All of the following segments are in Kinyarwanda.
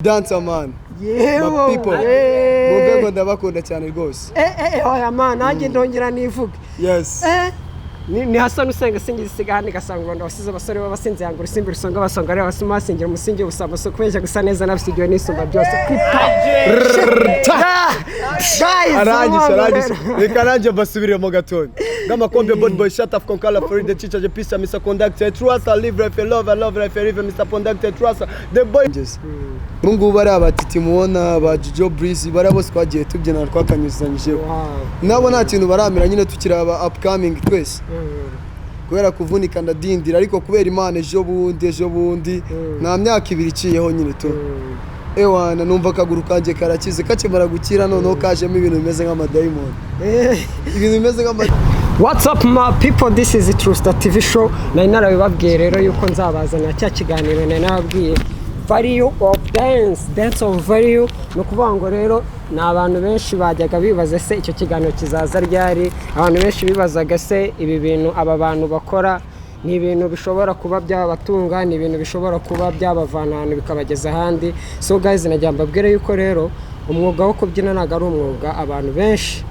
Dancer man. Yewe. My people. Mu rwego, ndabakunda cyane rwose. Oya man, nanjye ndongera nivuge. Yes. Ni Hassan Usenga singiza isigahani gasanga Rwanda wasize abasore b'abasinzi yanga urusimbi rusonga basonga reba basuma basingira umusingi ubusamba so kubeshya gusa neza nabisigiwe n'isumba byose. Guys, arangije. urumva Arangije. rero. Reka nanjye mbasubiremo gatoya. Ngamakombe bad boy shut up konkala for the teacher, the peace, Mr. Conductor, trust, I live life, love, I love life, even Mr. Conductor, trust the boy. Ubu ngubu ari abatiti mubona ba Jojo Breeze, bariya bose twagiye tubyina, twakanyuzanyijeho. Nabo nta kintu baramira nyine, tukiri aba upcoming twese. Kubera kuvunika ndadindira, ariko kubera Imana ejo bundi, ejo bundi, nta myaka 2 iciyeho nyine tu. Ewana, numva akaguru kanjye karakize. Kakimara gukira noneho kajemo ibintu bimeze nk'amadayimoni, ibintu bimeze nk'ama What's up, my people? This is True Star TV show. Nari narabibabwiye rero yuko nzabazana cya kiganiro nari narababwiye, value of dance, dance of value. Ni ukuvuga ngo rero ni abantu benshi bajyaga bibaza se icyo kiganiro kizaza ryari. Abantu benshi bibazaga se ibi bintu aba bantu bakora ni ibintu bishobora kuba byabatunga, ni ibintu bishobora kuba byabavana ahantu bikabageza ahandi. So guys, nagira mbabwire yuko rero umwuga wo kubyina ntabwo ari umwuga abantu benshi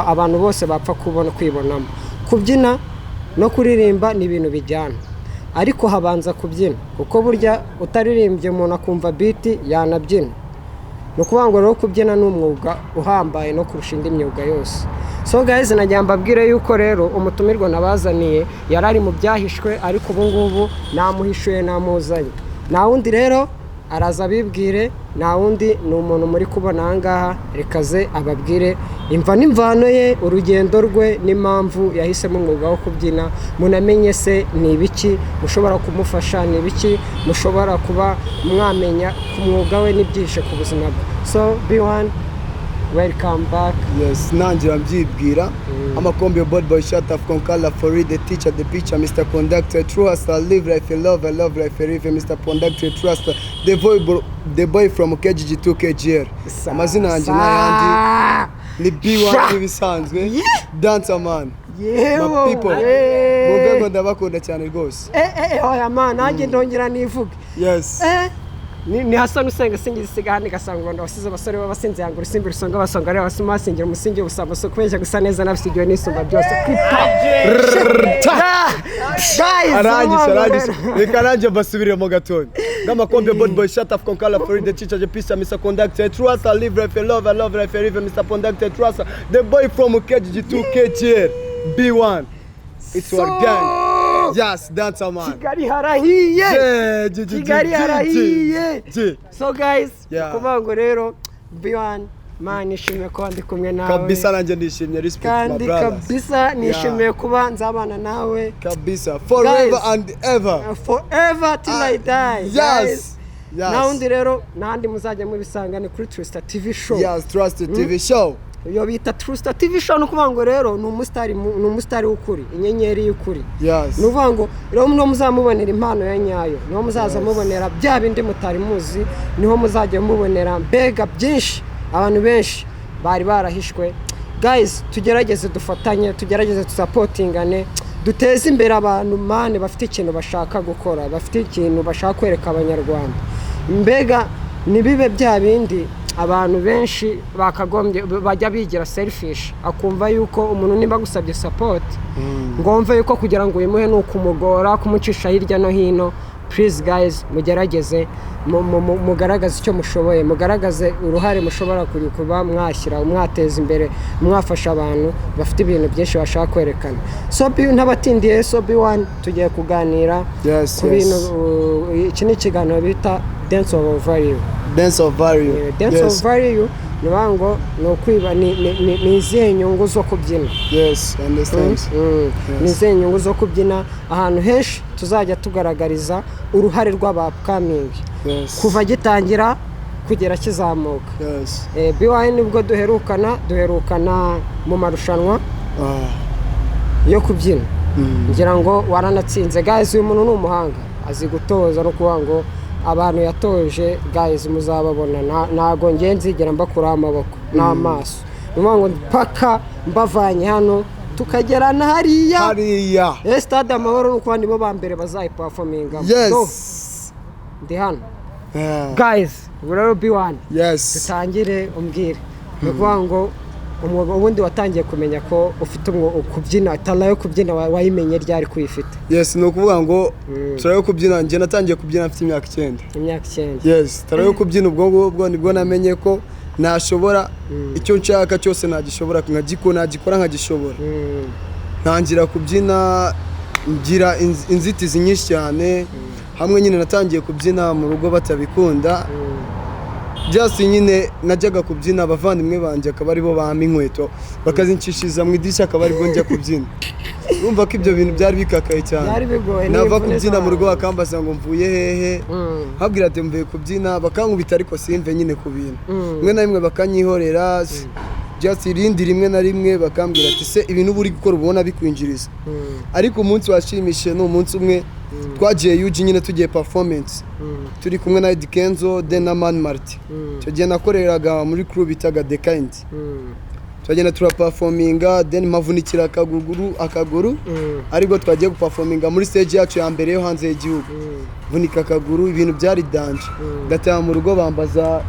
abantu bose bapfa kubona kwibonamo. Kubyina no kuririmba ni ibintu bijyana, ariko habanza kubyina, kuko burya utaririmbye umuntu akumva beat yanabyina. Ni ukuvuga ngo rero kubyina ni umwuga uhambaye no kurusha indi myuga yose. So guys, nagira mbabwire yuko rero umutumirwa nabazaniye yari ari mu byahishwe, ariko ubu ngubu namuhishuye, namuzanye. Nta wundi rero, araza abibwire. Nta wundi, ni umuntu muri kubona aha ngaha. Reka ze ababwire imva n'imvano ye, urugendo rwe n'impamvu yahisemo umwuga wo kubyina. Munamenye se ni ibiki mushobora kumufasha, ni ibiki mushobora kuba mwamenya ku mwuga we n'ibyihishe ku buzima bwe. So B1, welcome back. Yes, nangira mbyibwira amakombe bad boy shut up konkala for the teacher, the picture, Mr. Conductor, trust, I live life, love, I love life, live Mr. Conductor, trust the boy, the boy from KGG to KGR. Amazina yanjye n'ayandi ni B1 nk'ibisanzwe, dancer man. Yewe. My people, mu rwego, ndabakunda cyane rwose. Oya man, nanjye ndongera nivuge. Yes. Ni Hassan Usenga singiza isigahani gasanga Rwanda wasize abasore b'abasinzi yanga urusimbi rusonga basonga reba basuma basingira umusingi ubusamba so kubeshya gusa neza nabisigiwe n'isumba byose. Guys, arangije. urumva Arangije. rero. Reka nanjye mbasubiremo gatoya. Ngamakombe bad boy shut up konkala for the teacher, the peace, Mr. Conductor, trust, I live life, love, I love life, live Mr. Conductor, trust the boy from KGG to KGR, B1, it's our gang. Yes, dancer man. Kigali harahiye. Yeah, G, G, G, Kigali G, G, harahiye. G. So guys, Yeah. ukuvuga ngo rero B1 man, nishimiye kuba ndi kumwe nawe. Kabisa, nanjye ndishimye. Respect my Kandi brothers. kabisa nishimiye kuba nzabana nawe. Kabisa, forever Guys. and ever. Forever till I die. Yes. Guys. Yes. Nta wundi rero, n'ahandi muzajya mubisanga ni kuri True Star TV show. Yes, Trusted TV show. Iyo bita True Star TV show, ni ukuvuga ngo rero ni umusitari ni umusitari w'ukuri, inyenyeri y'ukuri. Ni ukuvuga ngo rero niho muzamubonera impano ya nyayo, niho muzaza mubonera bya bindi mutari muzi, niho muzajya mubonera mbega byinshi abantu benshi bari barahishwe. Guys, tugerageze dufatanye, tugerageze dusupportingane, duteze imbere abantu man bafite ikintu bashaka gukora, bafite ikintu bashaka kwereka Abanyarwanda. Mbega ntibibe bya bindi abantu benshi bakagombye bajya bigira selfish, akumva yuko umuntu nimba agusabye support ngo wumve yuko kugira ngo uyimuhe ni ukumugora, kumucisha hirya no hino. Please guys, mugerageze mugaragaze icyo mushoboye, mugaragaze uruhare mushobora kuba mwashyira, mwateza imbere, mwafasha abantu bafite ibintu byinshi bashaka kwerekana. So ntabatindiye, so B1, tugiye kuganira ku bintu iki ni ikiganiro bita dance of value. Dance of value. Dance of value ni ukuvuga ngo ni ukwiba ni izihe nyungu zo kubyina. Yes, I understand. Ni izihe nyungu zo kubyina? Ahantu henshi tuzajya tugaragariza uruhare rw'aba upcoming kuva gitangira kugera kizamuka. B1, nibwo duherukana mu marushanwa yo kubyina. Ngira ngo waranatsinze. Guys, uyu muntu ni umuhanga, azi gutoza no kuvuga ngo abantu yatoje, guys, muzababona. Ntago ngiye nzigera mbakuraho amaboko n'amaso. Ni ukuvuga ngo mpaka mbavanye hano tukagerana hariya. Hariya. Stade Amahoro, ni ukuvuga nibo ba mbere bazayiperforminga. Yes. Ndi hano. Yeah. Guys, ubu rero B1, Yes. dutangire. Umbwire, ni ukuvuga ngo umwuga ubundi watangiye kumenya ko ufite kubyina, talent yo kubyina, wayimenye ryari ko uyifite? Yes, ni ukuvuga ngo talent yo kubyina, njye natangiye kubyina mfite imyaka 9. Imyaka 9. Yes, talent yo kubyina, ubwo ngubwo nibwo namenye ko nashobora icyo nshaka cyose, nagishobora nagikora nkagishobora. Ntangira kubyina ngira inzitizi nyinshi cyane. Hamwe nyine natangiye kubyina mu rugo batabikunda. Just nyine najyaga kubyina, abavandimwe banjye akaba aribo bampa inkweto, bakazinshishiriza mu idirishya, akaba aribwo njya kubyina. Urumva ko ibyo bintu byari bikakaye cyane. Byari bigoye, Nava n'imvune kubyina mu rugo zawe. bakambaza ngo mvuye hehe, nkabwira ati mvuye kubyina, bakankubita ariko simve nyine ku bintu. Rimwe na rimwe bakanyihorera. Just irindi rimwe na rimwe bakambwira ati: "Se ibintu uba uri gukora ubona bikwinjiriza?" Ariko umunsi washimishije ni umunsi umwe twagiye UG nyine, tugiye performance turi kumwe na Eddy Kenzo then na Man Martin. Icyo gihe nakoreraga muri crew bitaga The Kind. Turagenda turaperforminga, then mpavunikira akaguru, aribwo twagiye guperforminga muri stage yacu ya mbere yo hanze y'igihugu. Vunika akaguru, ibintu byari danger. Ndataha mu rugo, bambaza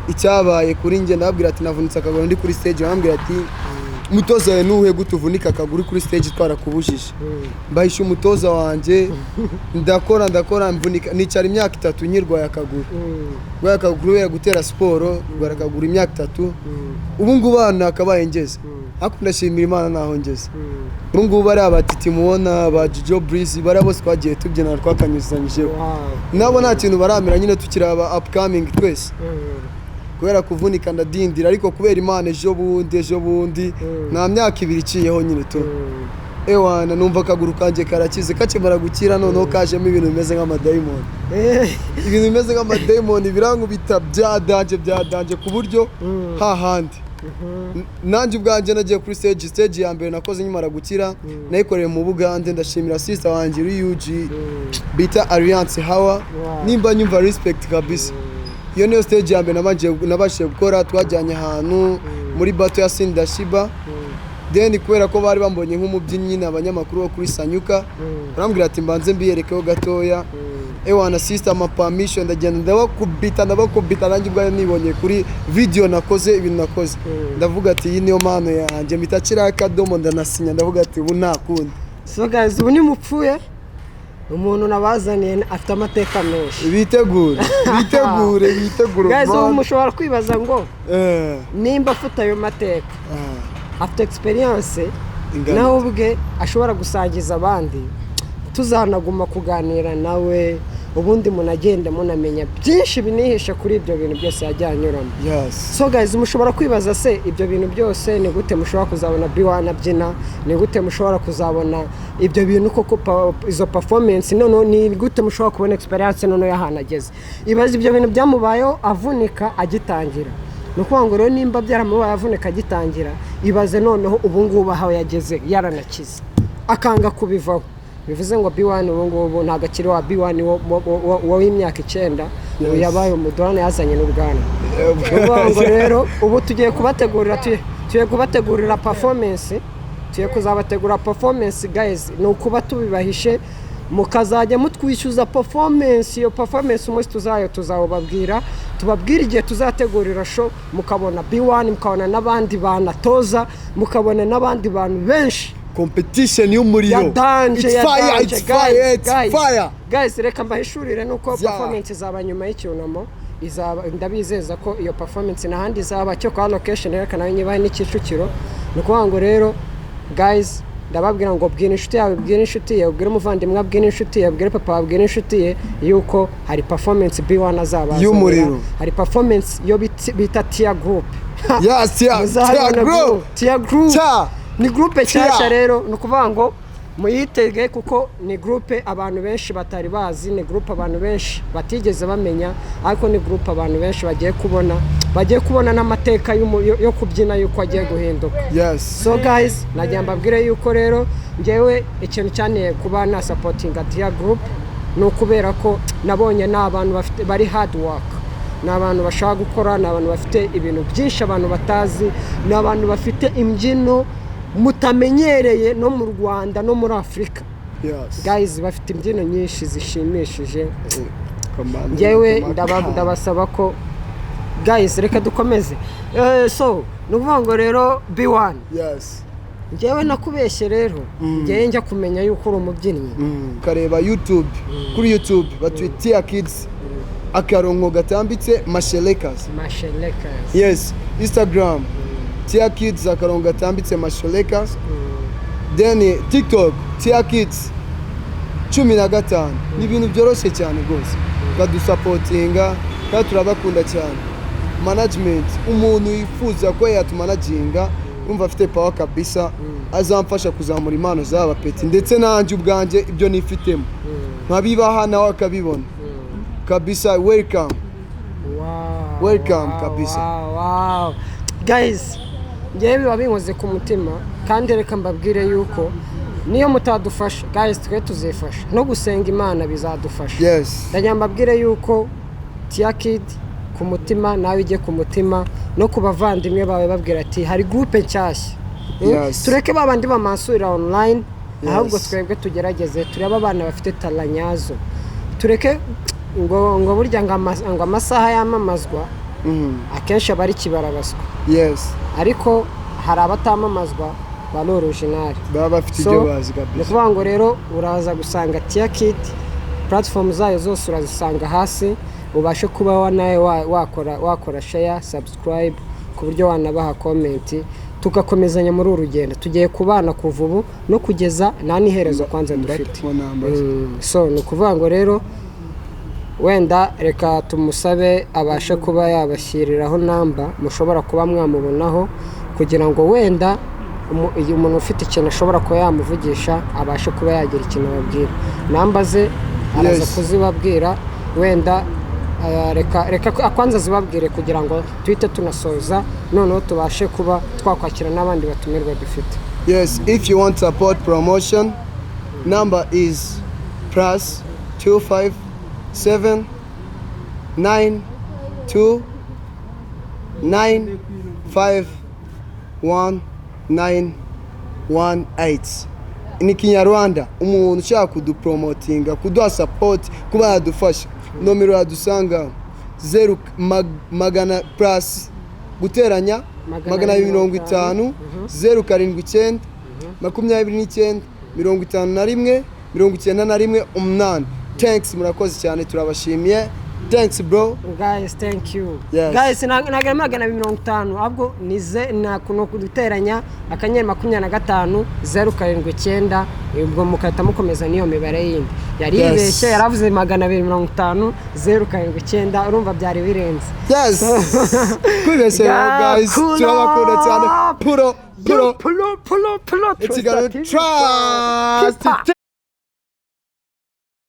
icyabaye kuri njye, ndababwira ati navunitse akaguru ndi kuri stage. Bambwira ati: "Umutoza wawe nuhe? Gute uvunika akaguru kuri stage twarakubujije?" Mbahisha umutoza wanjye, ndakora ndakora, mvunika, nicara imyaka 3 nyirwaye akaguru. Ndwaye akaguru kubera gutera siporo, ndwara akaguru imyaka 3. Ubu ngubu ahantu nakabaye ngeze, ariko ndashimira Imana naho ngeze. Ubu ngubu bariya batiti mubona, ba Jijo Breeze, bariya bose twagiye tubyinana, twakanyuzanyijeho. Nabo nta kintu baramira nyine, tukiri aba upcoming twese. Kubera kuvunika ndadindira, ariko kubera Imana ejo bundi nta myaka 2 iciyeho nyine tu, ewana, numva akaguru kanjye karakize. Kakimara gukira noneho kajemo ibintu bimeze nk'amadayimoni. Ibintu bimeze nk'amadayimoni birankubita bya danger, bya danger, ku buryo hahandi nanjye ubwanjye nagiye kuri stage. Stage ya mbere nakoze nkimara gukira nayikoreye mu Bugande. Ndashimira sister wanjye uri UG bita Alliance Hawa. Nimba nyumva, respect kabisa. Iyo niyo stage ya mbere nabashije gukora. Twajyanye ahantu muri bato ya Sindashiba, then kubera ko bari bambonye nk'umubyinnyi nyine, abanyamakuru bo kuri Sanyuka barambwira ati mbanze mbiyerekeho gatoya. Ewana, sister ama permission, ndagenda ndabakubita, ndabakubita. Nanjye ubwayo nibonye kuri video nakoze, ibintu nakoze, ndavuga ati iyi niyo mpano yanjye. Mpita nshyiraho akadomo, ndanasinya, ndavuga ati ubu nta kundi. So guys, ubu nimupfuye umuntu nabazaniye afite amateka menshi. Bitegure, bitegure, bitegure. Guys, ubu Man. mushobora kwibaza ngo nimba afite ayo mateka, afite experience, Ingano. nawe ubwe ashobora gusangiza abandi. Tuzanaguma kuganira nawe ubundi, munagenda munamenya byinshi binihishe kuri ibyo bintu byose yagiye anyuramo. So guys, mushobora kwibaza se ibyo bintu byose ni gute mushobora kuzabona B1 abyina, ni gute mushobora kuzabona ibyo bintu koko, izo performance, noneho ni gute mushobora kubona experience noneho y'ahantu ageze. Ibaze ibyo bintu byamubayeho avunika agitangira. Ni ukuvuga ngo rero nimba byaramubaye avunika agitangira, ibaze noneho ubu ngubu aho yageze yaranakize akanga kubivaho. Bivuze ngo B1 ubu ngubu ntabwo akiri wa B1 w'imyaka 9. Ubu yabaye umudorane, yazanye n'ubwanwa. Ni ukuvuga ngo rero ubu tugiye kubategurira performance, tugiye kuzabategura performance. Guys, ni ukuba tubibahishe, mukazajya mutwishyuza performance. Iyo performance umunsi tuzayo tuzawubabwira, tubabwire igihe tuzategurira show, mukabona B1, mukabona n'abandi bantu atoza, mukabona n'abandi bantu benshi. Competition y'umuriro. Ya danger. It's Ya fire. danger. It's fire. Guys, It's guys, fire. Guys, reka mbahishurire nuko performance izaba nyuma y'icyunamo. Izaba, ndabizeza ko iyo performance n'ahandi izaba cyo kwa location, reka nayo nyibahe ni Kicukiro. Ni ukuvuga ngo rero guys, ndababwira ngo bwira inshuti yawe, bwira inshuti ye, ubwire umuvandimwe, abwire inshuti ye, ubwire papa, abwire inshuti ye yuko hari performance B1 azabazanira. Y'umuriro. Hari performance yo bita Tia Group. Yes, yeah. Muzabibona. Tia Group. Tia Group. Tia. Ni groupe nshyashya. Tia. Rero ni ukuvuga ngo muyitege, kuko ni groupe abantu benshi batari bazi, ni groupe abantu benshi batigeze bamenya, ariko ni groupe abantu benshi bagiye kubona, bagiye kubona n'amateka yo kubyina y'uko agiye guhinduka. So guys, nagira mbabwire yuko rero ngewe ikintu cyanteye kuba nasupportinga Tia Group ni ukubera ko nabonye ni abantu bafite, bari hard work, ni abantu bashaka gukora, ni abantu bafite ibintu byinshi abantu batazi, ni abantu bafite imbyino mutamenyereye no mu Rwanda no muri Afurika. Guys, bafite imbyino nyinshi zishimishije. Commando Njyewe Commando. ndabasaba ko, guys, reka dukomeze. So ni ukuvuga ngo rero B1, Yes. njyewe nakubeshye rero, njyewe njya kumenya yuko uri umubyinnyi. Ukareba YouTube, kuri YouTube batwita Tia Kids akarongo gatambitse Mashelekas. Mashelekas. Yes, Instagram Tia Kids akarongo gatambitse Mashelekas, then TikTok Tia Kids 15. Ni ibintu byoroshye cyane rwose, ukadusupportinga kandi turabakunda cyane. Management, umuntu wifuza ko yatumanaginga, yumva afite power kabisa, azamfasha kuzamura impano z'aba peti ndetse nanjye ubwanjye ibyo nifitemo nkabibaha nawe akabibona kabisa, welcome. Welcome, kabisa. Wow. Guys, njyewe biba binkoze ku mutima, kandi reka mbabwire yuko niyo mutadufasha, guys, twe tuzifasha no gusenga Imana bizadufasha. Ndagira mbabwire yuko Tia Kid ku mutima, nawe ujye ku mutima no ku bavandimwe bawe, babwira ati hari groupe nshyashya. Yes. Tureke ba bandi bamansurira online, ahubwo twebwe tugerageze turebe abana bafite talent nyazo. Tureke ngo burya ngo amasaha yamamazwa akenshi aba ari kibarabaswa, ariko hari abatamamazwa bari original. Baba bafite So, ibyo bazi ni kabisa. ukuvuga ngo rero uraza gusanga Tia Kid, platform zayo zose urazisanga hasi, ubashe kuba nawe wakora share, subscribe, ku buryo wanabaha comment, tugakomezanya muri uru rugendo tugiye kubana kuva ubu no kugeza nta n'iherezo kwanza dufite. So ni ukuvuga ngo rero wenda reka tumusabe abashe kuba yabashyiriraho namba mushobora kuba mwamubonaho, kugira ngo wenda iyo umuntu ufite ikintu ashobora kuba yamuvugisha, abashe kuba yagira ikintu ababwira. Namba ze araza kuzibabwira wenda. Reka kwanza zibabwire kugira ngo tuhite tunasoza, noneho tubashe kuba twakwakira n'abandi batumirwa dufite. Yes, if you want support promotion, number is +257 9 2 9 5 1 9 1 8. Ni Kinyarwanda. Umuntu ushaka kudupromotinga, kuduha support, kuba yadufasha, nomero yadusanga zeru magana plus guteranya 250 079 29 51 91 8. Thanks, murakoze cyane, turabashimiye. Thanks, bro. Guys, thank you. Yes. Guys, ntabwo ari 250, ahubwo ni ze ni guteranya akanyenyeri 25 079, ubwo mugahita mukomeza n'iyo mibare yindi yari yibeshye. Yaravuze 250 079, urumva byari birenze. Yes, kwibeshye rero. Yeah, Guys, pull turabakunda cyane. up. Puro puro. Pulo pulo pulo. Ikiganiro Trust.